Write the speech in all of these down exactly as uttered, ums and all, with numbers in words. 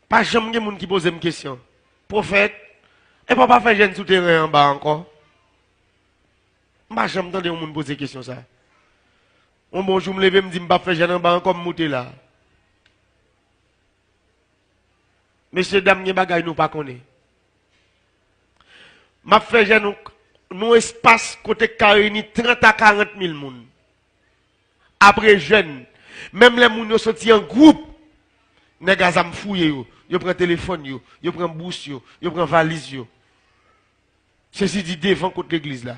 Pa janm gen moun ki poze m kesyon. Pwofèt, epa w pa fè jèn sou teren anba ankò? M pa janm tande yon moun poze kesyon sa. Yon bon jou m leve, m di m p ap fè jèn anba ankò, m moute la. Mesye dam, gen bagay nou pa konnen. M ap fè jèn nou, nou espas kote k ka reyini trant a karant mil moun. Apre jèn, menm lè moun yo soti an gwoup, nèg a zam fouye yo, yo pran telefòn yo, yo pran bous yo, yo pran valiz yo. Sezi di devan kot legliz la.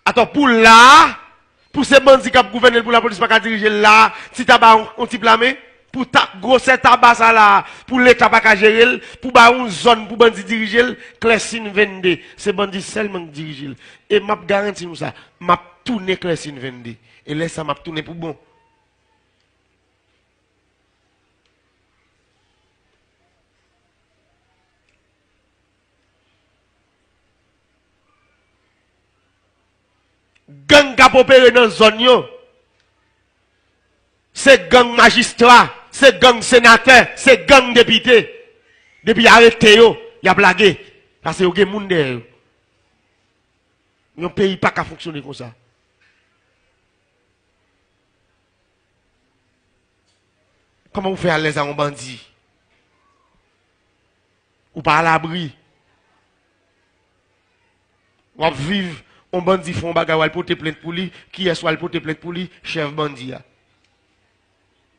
Atò, pou la a, pou se bandi k ap gouvène l, pou lapolis pa ka dirije l la a, ti taba yon, yon tip lame, pou ta, gwosè taba sa la a, pou Leta pa ka jere l, pou ba yon zòn pou bandi dirije l, Klèsin vennde, se bandi sèlman k dirije l. E m ap garanti nou sa, m ap tounen Klèsin vennde. E lè sa, m ap tounen pou bon. Gang k ap opere nan zòn yo, se gang majistra, se gang senatè, se gang depite. Depi arete yo, y ap lage. Paske yo gen moun dèyè yo. Yon peyi pa ka fonksyone konsa. Kòman ou fè alèz a yon bandi? Ou pa alabri. W ap viv, yon bandi fè yon bagay, w al pote plent pou li. Kiyès w al pote plent pou li? Chèf bandi a.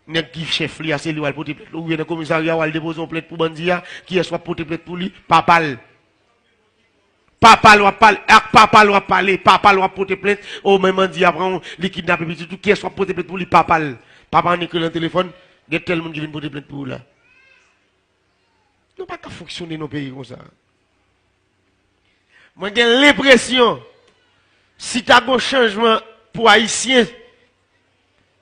Nèg ki chèf li a, se li w al pote plent. Ou rive nan komisarya, w al depoze yon plent pou bandi a. Kiyès w ap pote plent pou li? Papa l. Papa l w ap pale, ak papa l w ap pale, papa l w ap pote plent. O, men bandi a pran w, li kidnape pitit ou, kiyès w ap pote plent pou li? Papa l. Papa an ekri nan telefòn, gen tèl moun ki vin pote plent pou ou la. Nou pa ka fonksyone nan peyi konsa. Mwen gen lenpresyon, si ta gen chanjman pou Ayisyen,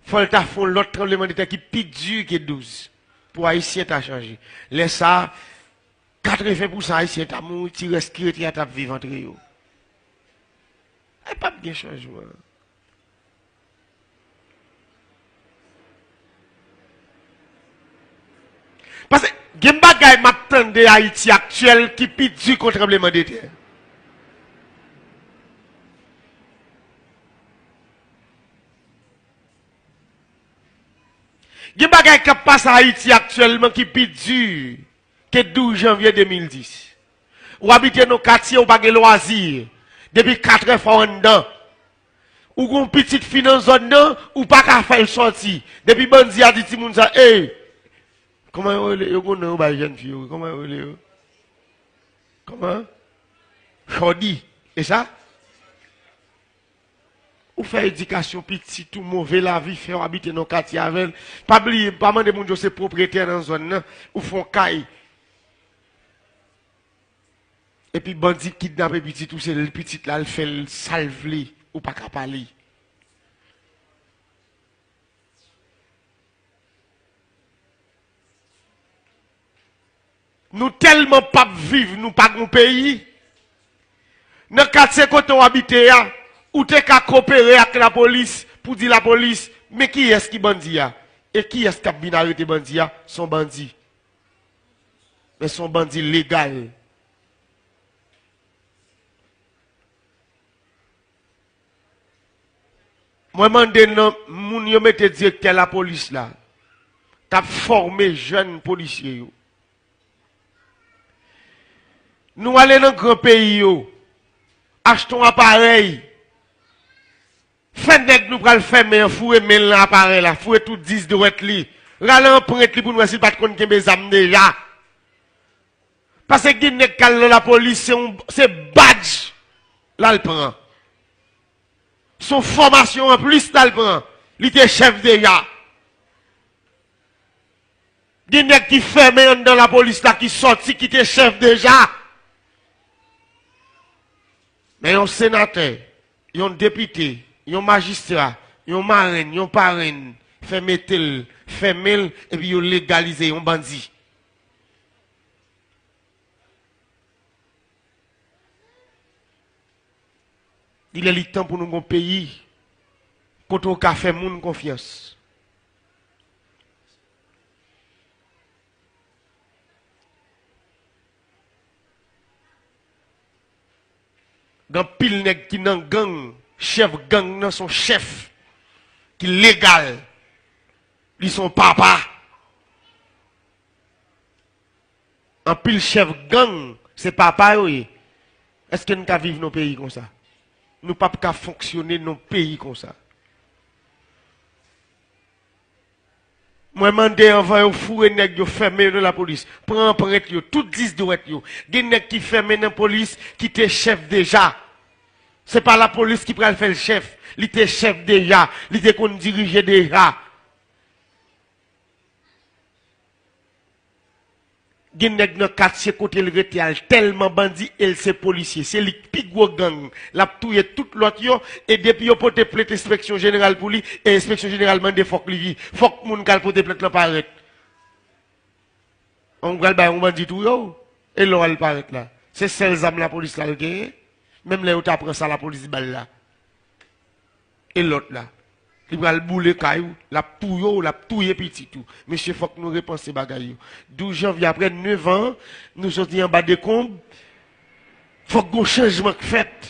fò l ta fè yon lòt tranblemanntè ki pi di ke douz pou Ayisyen ta chanje. Lè sa a, katreven pousan Ayisyen ta mouri, ti rès ki rete a t ap viv antre yo. E p ap gen chanjman. Paske gen bagay m ap tande Ayiti aktyèl ki pi di ke tranblemanntè. Gen bagay k ap pase Ayiti aktyèlman ki pi di ke douz janvye de mil dis. Ou abite nan katye, ou pa gen lwazi. Depi katrè fò w anndan. Ou gen yon pitit fi nan zòn nan, ou pa ka fè l sòti. Depi bandi a di timoun sa, ey! Kòman yo rele? Yo gen yon non yo bay jèn fi yo, wi. Kòman yo rele yo? Kòman? Chòdi. E sa? Ou fè edikasyon pitit ou, move lavi fè w abite nan katye avè l. Pa bliye, pa mande moun yo se pwopriyetè nan zòn nan. Ou fè yon kay. Epi bandi kidnape pitit ou, se l pitit la, l fè l sa l vle, ou pa ka pale. Nou tèlman p ap viv, nou pa gon peyi. Nan katye kote w abite a, ou te ka kopere ak lapolis pou di lapolis, men kiyès ki bandi a? E kiyès k ap vin arete bandi a? Se yon bandi. Men se yon bandi legal. Mwen mande nan moun yo mete direktè lapolis la, k ap fòme jèn polisye yo. Nou ale nan gran peyi yo, achte yon aparèy, fè nèg nou pral fèmen an foure men l nan aparèy la, foure tout dis dwèt li, rale anprent li pou n wè si l pa t konn kenbe zam deja. Paske gen nèg k al nan lapolis, se yon, se badj l al pran. Se yon fòmasyon anplis l al pran. Li te chèf deja. Gen nèg ki fèmen anndan lapolis la ki sòti, ki te chèf deja. Men yon senatè, yon depite, yon majistra, yon marenn, yon parenn, fè mete l, fèmen l, epi yo legalize yon bandi. Li lè li tan pou nou gon peyi kote w ka fè moun konfyans. Gen anpil nèg ki nan gang, chèf gang nan se yon chèf ki legal. Li se yon papa. Anpil chèf gang, se papa yo ye. Èske n ka viv nan peyi konsa? Nou p ap ka fonksyone nan peyi konsa. Mwen mande anvan yo foure nèg yo, fèmen yo nan lapolis. Pran anprent yo, tout dis dwèt yo. Gen nèg ki fèmen nan polis ki te chèf deja. Se pa lapolis ki pral fè l chèf. Li te chèf deja. Li te konn dirije deja. Gen nèg nan katye kote l rete a, l tèlman bandi e l se polisye. Se li k pi gwo gang. L ap touye tout lòt yo e depi yo pote plent enspeksyon jeneral pou li e enspeksyon jeneral mande fòk li, fòk moun k al pote plent lan parèt. An, ou pral bay yon bandi touye w e lè w al parèt la. Se sèl zam lapolis la l genyen. Menm lè yo ta pran sa lapolis ba l la. E lòt la. Li pral boule kay ou, l ap touye w, l ap touye pitit ou. Mesye, fòk nou repanse bagay yo. Douz janvye, apre nèf an, nou soti anba dekonb. Fòk gon chanjman k fèt.